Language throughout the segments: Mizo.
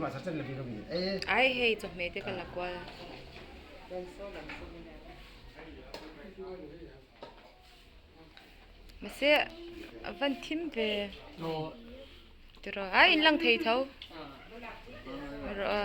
Ai hei chawhmeh te ka la kual. Mahse a van thim ve tiraw ai in lang thei tho rawh a.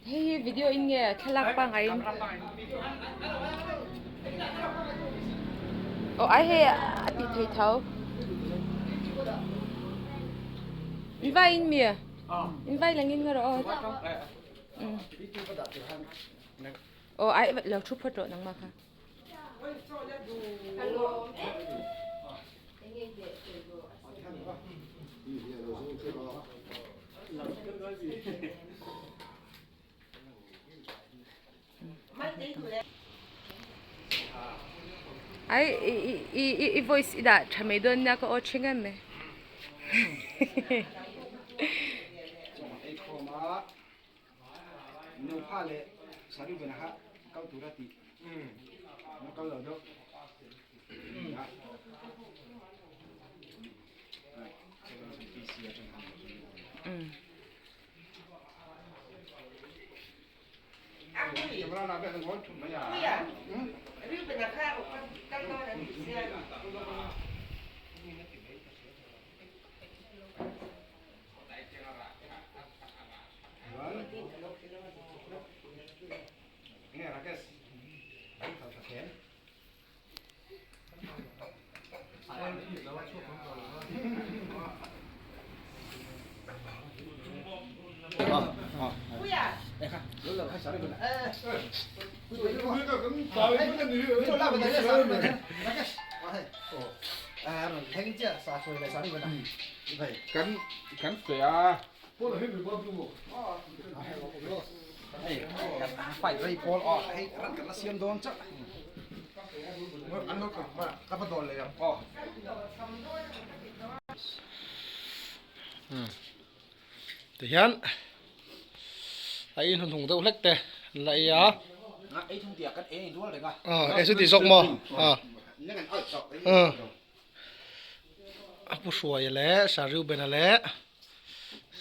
Hei hi video in nge thlalak pangai in aw ai hei a tih thei tho in vai in mi in vai lang in nga rawh aw. Aw ai lo thu phawt rawh nangmah kha. Ai i i i voice i dah tha mai dawn nia ka aw thing em mai. Tihian a in hnuhnung deuh hlek te an la ei a. Aw ei chu tih zawk maw a pu Hruaia leh Sir Reuben-a leh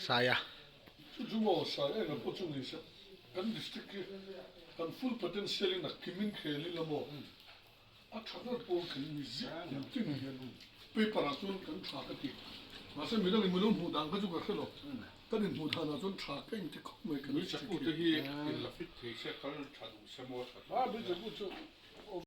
Saia. Chu chu maw Sai enga pawh chu ni se kan district hi kan full potential in a kim in khel ila maw a tha ber pawl kan ni ziah kum tin hian paper ah chuan kan tha ka ti mahse midang in milo hmuh dan kha chu ka hre lo kan in hmuh dan ah chuan tha ka inti khawp mai kan district hi. Tui chakute hi in la fit thei se kal tha duh se maw tha duh se.